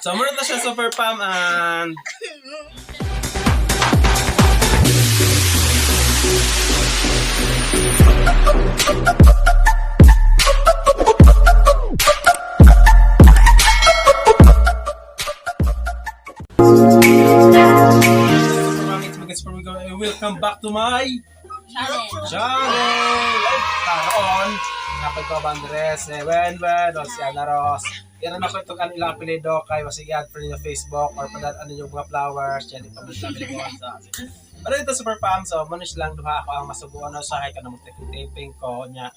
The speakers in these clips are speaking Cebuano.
So, muna to siya, Super Pam, and Super Pam, it's Magas Parmigo, and welcome back to my Challenge. channel! Ay, karoon, napag ko ba Andres, eh, Wen Wen, o si Ana Ros. Yan ang ako itong ano ilang apelido kay masig i-add friend ninyo Facebook or padaan ano yung mga flowers, yan i-publish namin ko sa. Pero ito, Super Pam, so muna silang duha ako ang masubuan na sa kay kanang taping ko niya.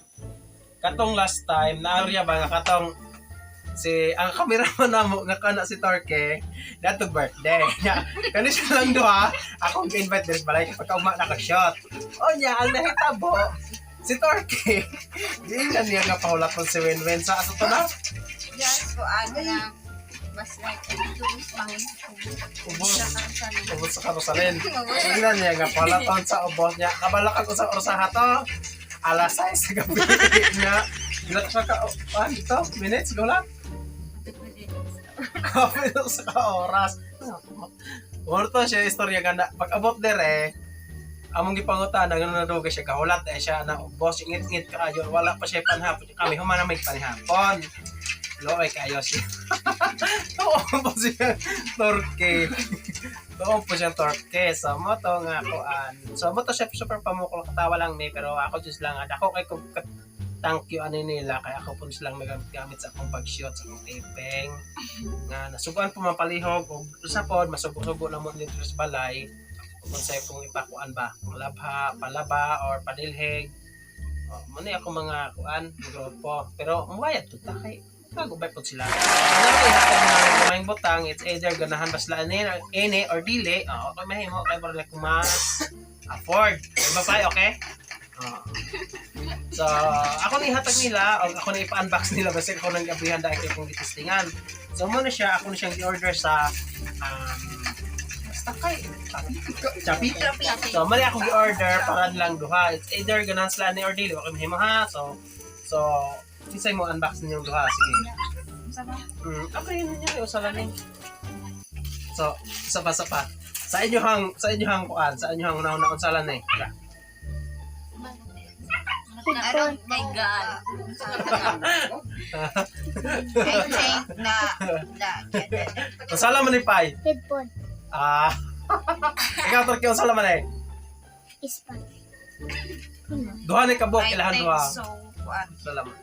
Katong last time, naarya ba nga katong si ang cameraman namo nga kana si Torque datong birthday niya, kani siya lang duha akong gi-invite diri sa balay kay pagkaugma na ka shot. O niya, ang nahitabo si Torque di na niya nga pahulaton si Wenwen sa ato to na. Yes, ko ano na. Mas like, ubos pang Ubos. sa karusalin. Ubos sa karusalin. Di na niya nga pahulaton sa ubos niya. Kabala ka kung sa orasaha to, alas 6 sa gabi niya. Ilan siya ka, ah, dito minutes go lang. Kapilo sa oras. Muro to siya istorya ganda. Pag abot dere, among gipangutana nga nadugay siya kahulat eh siya na boss ingit-ngit kaayo, wala pa siya panhapon, kami human na may panhapon, looy kaayo siya. Tuon po siya torque, tuon po siya torque. So mo to nga kuan, so mo to siya, super pamukol, katawa lang ni, pero ako just lang ako kay kung thank you ani nila kay ako po silang nagamit sa akong pag-shoot sa akong taping nga nasuguan po mapalihog og usa pod masugo-sugo na mo dito sa balay kung sa kung ipakuan ba palabha palaba or padilhig. Oh, mo ni ako mga kuan grupo, pero mubayad to ta kay kagubay po sila. Ano kay hatag na mga butang, it's either ganahan ba sila ani ini or dili. Oh, okay, mahimo kay para like ma afford. Iba pa, okay? Oh. So, ako na ihatag nila, o ako na ipa-unbox nila basta ako nang gabrihan dahil kay kong gitistingan. So, muna siya, ako na siyang i-order sa basta kay Shopee. So, mali ako gi-order para lang duha. It's either ganahan sila ni or dili, okay mahimo ha. So, kinsay mo unbox ninyong duha? Sige. Okay, yun yun, usa lang ni. So, isa pa, isa pa. Sa inyohang kuan, sa inyohang una-una unsa lang ni. Yeah. I don't my God. I think na na Unsa lang man ni Pai? Headphone. Ah. Ikaw, Torque, unsa lang man eh? Ispa. Duha ni kabuk I ilahan think duha. so kuan. Salamat.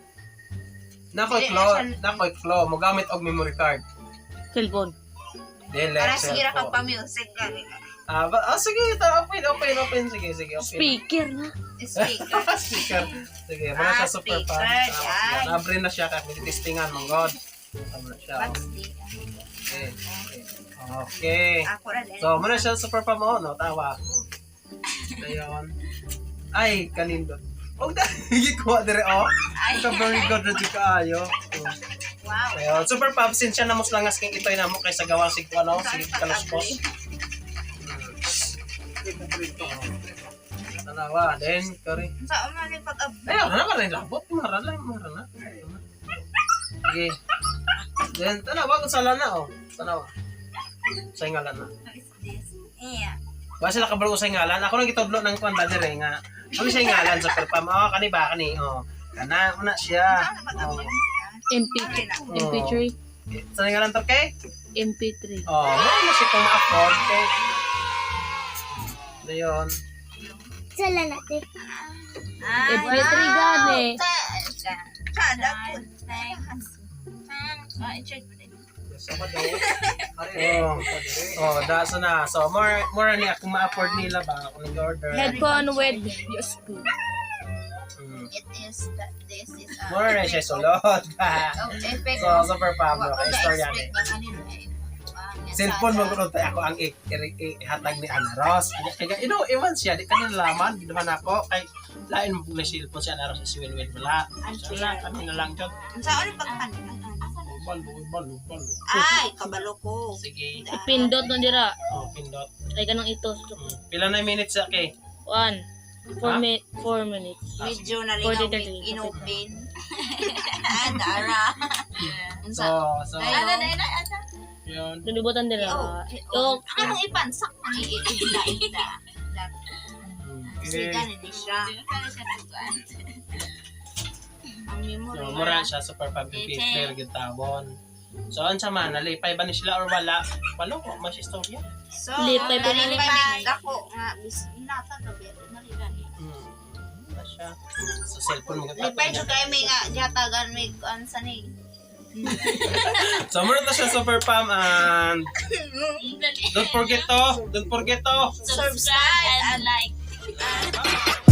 Nakoy Dili klo, na siya- nakoy klo, mogamit og memory card. Cellphone. Dili, Para sige ra cellphone. kag pa-music gani. Ah, ba, ah, sige, ta, open, open, open, sige, sige, open. Speaker na. Speaker. Speaker. Sige, wala Ah, siya, super speaker, fan. yan. Ah, abre na siya kaya testingan, mong God. Tama na siya. What's the Okay. Okay. Ako ra din. So, muna siya, super pa mo, no? Tawa. Ayun. Ay, kanindo. Og dahil kuha dire oh. Ay. Ka very good na jud kaayo. Oh. Wow. Ayun, super pub since siya na muslangas king itoy na mo kay sa gawa sig ano, sige kaluskos. Tanawa, then kari. Sa man ni pag-ab. Ay, ano na rin labot, mara lang, mara na. Sige. Then tanawa kung sala na oh. Tanawa. Sa ngalan na. What is this? Yeah. Wa sila kabalo sa ngalan. Ako nang gitudlo ng kuan ba dire nga. Ano siya ngalan sa pam? Oh, kani ba kani? Oh. Kana una siya. Oh. MP3. MP3. Sa ngalan to kay? MP3. Oh, mo na siya kung ma-afford kay. Dayon. Sala natin. Ah, MP3 gani. Sada po. Ah, i-check mo din. Oh. Oh, da so na. So more more ni akong ma-afford nila ba ako nang order. Headphone with USB. It is that this is a More na siya sulod. Oh, effect. So super Pablo Wa ko kay istorya na-expect ni. ba kanina eh. Ah, nga, Cellphone sada. mo kuno ako ang ihatag ni Ana Ros. Kaya ino iwan siya di kanila nalaman ginaman ako kay lain mo na cellphone si Ana Ros si Winwin wala. So wala kami na lang jud. Sa ano pagpan? Ubal ubal ubal. Ay, kabalo ko. Sige. Ipindot na dira. Oh, pindot. Ay ganong ito. Pila na minutes sa kay? 1. 4 Ha? 4 minutes. Medyo nalingaw 40, 30. inupin. Ah, dara. So, so Ano na, ano? yun. I-on. Dunibutan dira. Oh, Oh, Anong ipansak ang iida-ida? Okay. Sige, ni siya. Ang memory. So, mura siya, super public player gitawon. So, unsa man, nalipay ba ni sila or wala? Wala ko, mas istorya. So, Lipay pa nalipay na. mi dako nga bis nata gabi nalipay. Wala siya. So, cellphone mo Lipay jud kay mi nga gihatagan mi kuan sa ni. So, mura na siya, super pam, and don't forget to Subscribe And like. Bye!